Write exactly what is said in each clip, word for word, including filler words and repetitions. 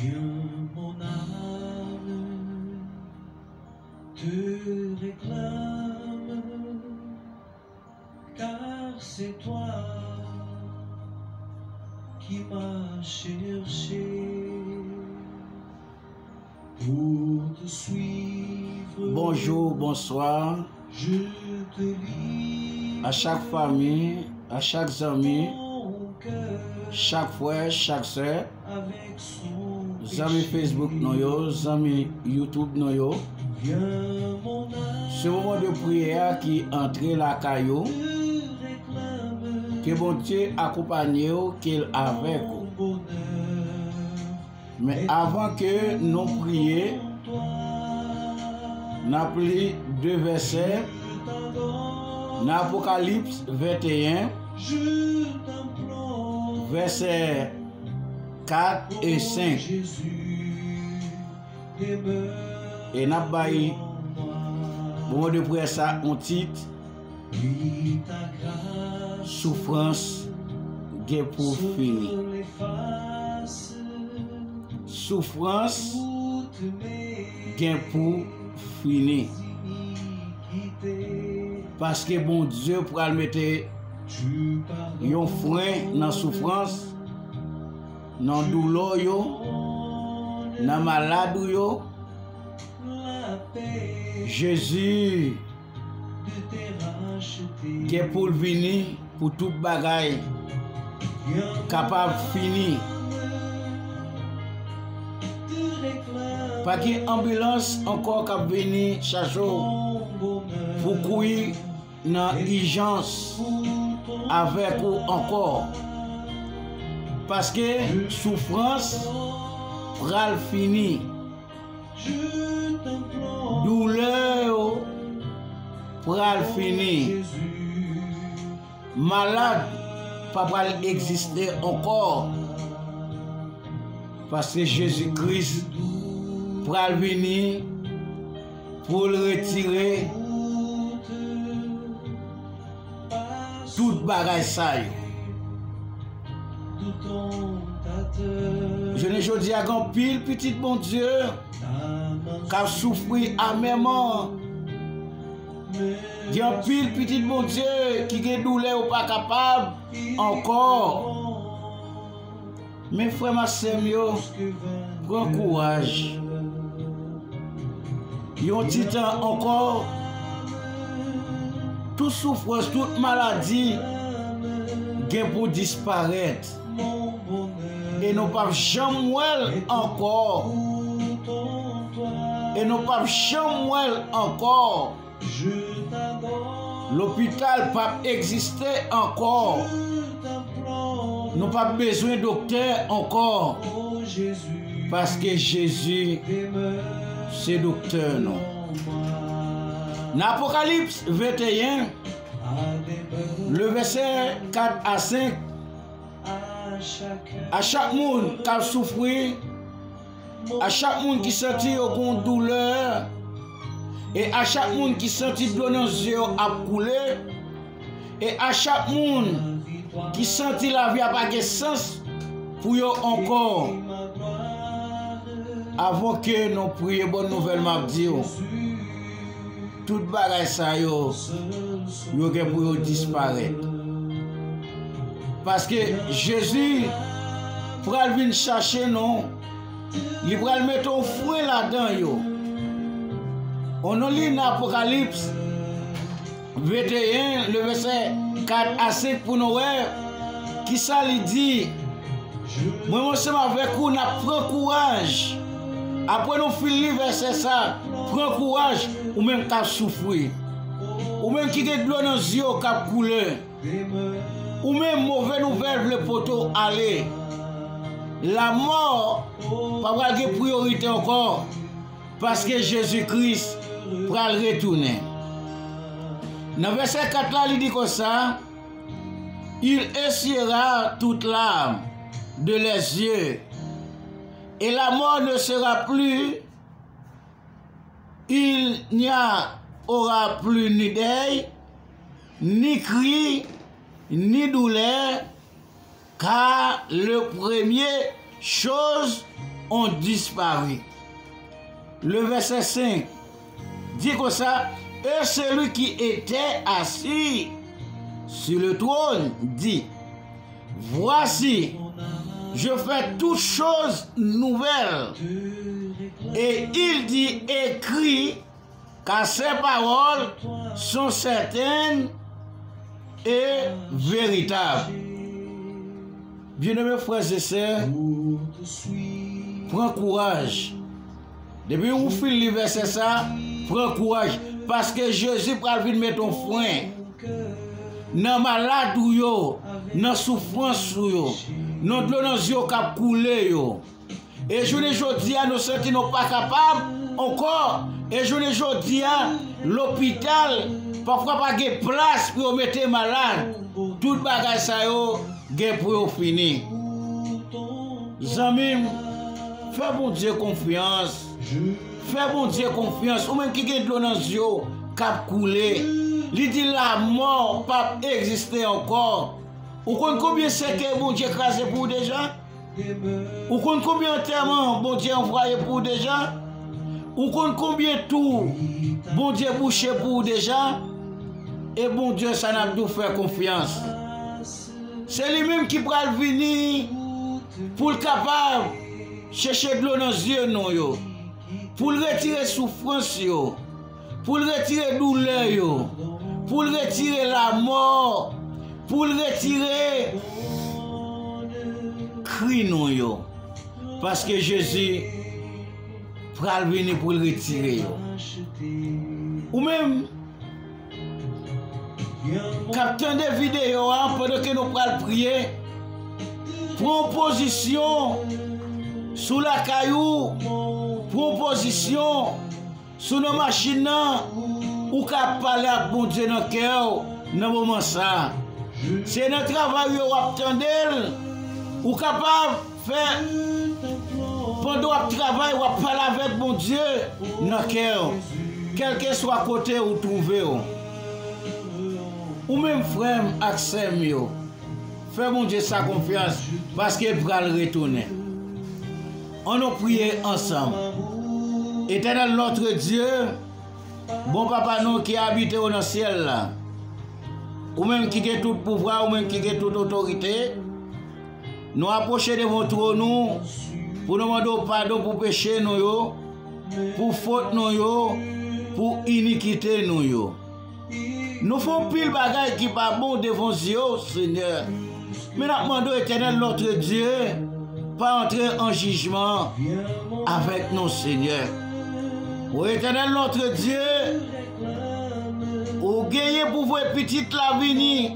Viens, mon âme, te réclame, car c'est toi qui m'as cherché pour te suivre. Bonjou, bonswa. A chak fanmi, a chak zanmi, chak frè, chak sè, zanmi Facebook nou yo, zanmi YouTube nou yo. Se moman de priyè a ki antre lakay ou. Ke Bondye akonpaye w, ke l avèk ou. Men avan ke nou priye, n ap li de vèsè nan Apokalips venteyen, vèsè kat e senk. E n ap bay moman de priyè sa yon tit, Soufrans gen pou fini. Soufrans gen pou fini. Paske Bondye pral mete yon fren nan soufrans, nan doulè w yo, nan malad ou yo. Jezi gen pou l vini pou tout bagay kapab fini. Pa gen anbilans ankò k ap vini chache w pou kouri nan ijans avèk ou ankò. Paske soufrans pral fini. Doulè yo pral fini. Malad pa pral egziste ankò. Paske Jezi Kris pral vini pou l retire tout bagay sa yo. Jounen jodi a, gen anpil pitit Bondye k ap soufri amèman. Gen anpil pitit Bondye ki gen doulè yo pa kapab ankò. Men frè m ak sè m yo, pran kouraj. Yon ti tan ankò, tout soufrans, tout maladi gen pou disparèt. E nou p ap janm wè l ankò. E nou p ap janm wè l ankò. Lopital p ap egziste ankò. Nou p ap bezwen doktè ankò. Paske Jezi se doktè nou. Nan Apokalips venteyen, le vèsè kat a senk, a chak moun k ap soufri, a chak moun ki santi yo gon doulè, e a chak moun ki santi dlo nan zye yo ap koule, e a chak moun ki santi lavi a pa gen sans pou yo ankò. Avan ke nou priye bòn nouvèl, m ap di w, tout bagay sa yo, yo gen pou yo disparèt. Paske Jezi pral vin chache nou, li pral mete yon fren ladan yo. Ann nou li nan Apokalips venteyen, le vèsè kat a senk pou nou wè kisa li di. Mwen, mwen ansanm avèk ou, n ap pran kouraj. Apre nou fin li vèsè sa, pran kouraj, ou menm k ap soufri. Ou menm ki gen dlo nan zye w k ap koule. Ou menm move nouvèl vle pote w ale. Lamò pa pral gen priyorite ankò, paske Jezi Kris pral retounen. Nan vèsè kat la, li di konsa, Il essuiera toute larme de leurs yeux, et la mort ne sera plus. Il n'y a, aura plus ni deuil, ni cri, ni douleur, car les premières choses ont disparu. Le verset cinq dit comme ça, et celui qui était assis sur le trône dit, voici, je fais toutes choses nouvelles. Et il dit, écris, car ces paroles sont certaines et véritables. Byeneme frè e sè, pran kouraj. Depi ou fin li vèsè sa, pran kouraj. Paske Jezi pral vin met yon fren nan malad ou yo, nan soufrans ou yo, nan dlo nan zye w k ap koule yo. E jounen jodi a, nou santi nou pa kapab ankò. E jounen jodi a, lopital, pafwa pa gen plas pou yo mete malad. Tout bagay sa yo gen pou yo fini. Zanmi m, fè Bondye konfyans. Fè Bondye konfyans. Ou menm ki gen dlo nan zye w k ap koule, li di lanmò p ap egziste ankò. Ou konn konbyen sèkèy Bondye kraze pou ou deja? Ou konn konbyen antèman Bondye anvwaye pou ou deja? Ou konn konbyen tou Bondye bouche pou ou deja? E Bondye sa n ap di w fè konfyans. Se li menm ki pral vini pou l kapab chèche dlo nan zye nou yo, pou l retire soufrans yo, pou l retire doulè yo, pou l retire lanmò, pou l retire kri nou yo. Paske Jezi pral vini pou l retire yo. Ou menm k ap tande videyo a, pandan ke nou pral priye, pran pozisyon sou lakay ou, pran pozisyon sou nan machin nan, ou ka pale ak Bondye nan kè w nan moman sa a. Se nan travay ou yo w ap tande l, ou kapab fè, pandan w ap travay, w ap pale avèk Bondye nan kè w, kèlkeswa kote ou twouve w. Ou menm frè m ak sè m yo, fè Bondye sa konfyans, paske l pral retounen. Ann nou priye ansanm. Éternel notre Dieu, bon Papa nou ki abite ou nan syèl la, ou menm ki gen tout pouvwa, ou menm ki gen tout otorite, nou apwoche devan twòn ou pou nou mande w padon pou peche nou yo, pou fot nou yo, pou inikite nou yo. Nou fè yon pil bagay ki pa bon devan zye w, Senyè. Men n ap mande w, Éternel notre Dieu, pa antre an jijman avèk nou, Senyè. O Éternel notre Dieu, ou genyen pou voye pitit la vini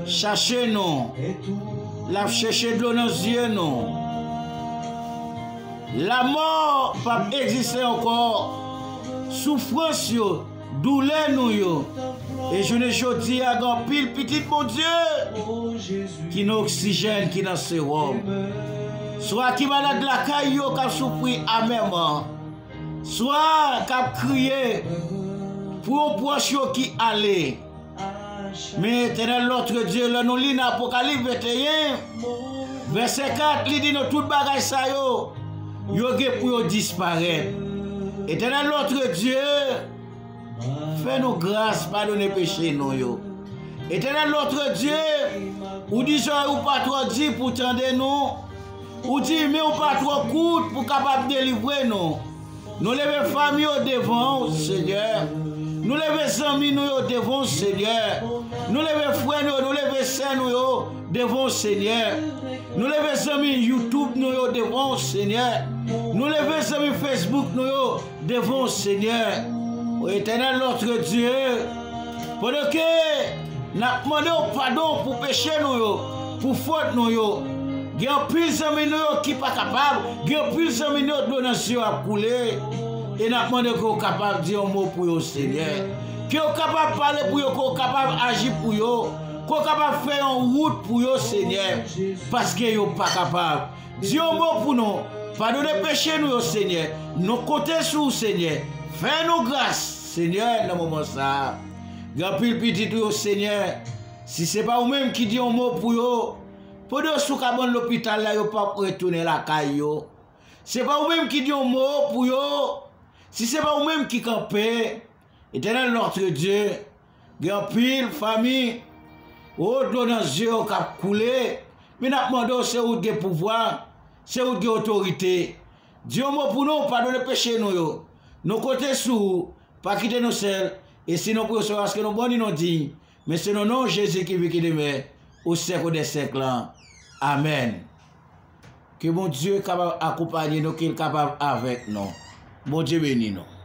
chache nou. L ap chèche dlo nan zye nou. Lanmò p ap egziste ankò. Soufrans yo, doulè nou yo. E jounen jodi a, gen anpil pitit Bondye ki nan oksijèn, ki nan sewòm. Swa ki malad lakay yo k ap soufri amèman, swa k ap kriye pou yon pwòch yo ki ale. Men, Etènèl notre Dieu, lè nou li nan Apokalip venteyen, vèsè kat, li di nou tout bagay sa yo, yo gen pou yo disparèt. Etènèl notre Dieu, fè nou gras, padone peche nou yo. Etènèl notre Dieu, ou di zòrèy ou pa twò di pou tande nou. Ou di men ou pa twò kout pou kapab delivre nou. Nou leve fanmi yo devan w, Senyè. Nou leve zanmi nou yo devan w, Senyè. Nou leve frè nou yo, nou leve sè nou yo devan w, Senyè. Nou leve zanmi YouTube nou yo devan w, Senyè. Nou leve zanmi Facebook nou yo devan w, Senyè. O Etènèl notre Dieu, pandan ke n ap mande w padon pou peche nou yo, pou fot nou yo. Gen anpil zanmi nou yo ki pa kapab, gen anpil zanmi nou yo dlo nan zye yo ap koule. E n ap mande ke w kapab di yon mo pou yo, Senyè. Ke w kapab pale pou yo, ke w kapab aji pou yo, ke w kapab fè yon wout pou yo, Senyè, paske yo pa kapab. Di yon mo pou nou. Padone peche nou yo, Senyè. Nou konte sou ou, Senyè. Fè nou gras, Senyè, nan moman sa a. Gen anpil pitit ou yo, Senyè. Si se pa ou menm ki di yon mo pou yo, pandan yo sou kabann lopital la, yo p ap retounen lakay yo. Se pa ou menm ki di yon mo pou yo. Si se pa ou menm ki kanpe, Etènèl Notre Dieu, gen anpil fanmi, o, dlo nan zye yo k ap koule, men n ap mande w, se ou ki gen pouvwa, se ou ki gen otorite. Di yon mo pou nou, padone peche nou yo. Nou konte sou ou, pa kite nou sèl, e si nou priye w, se paske nou bon ni nou diy, men se nan non Jezi ki viv, ki demè o syèk dè syèk lan. Amèn. Ke Bondye kapab akonpaye nou, ke l kapab avèk nou. Bondye beni nou.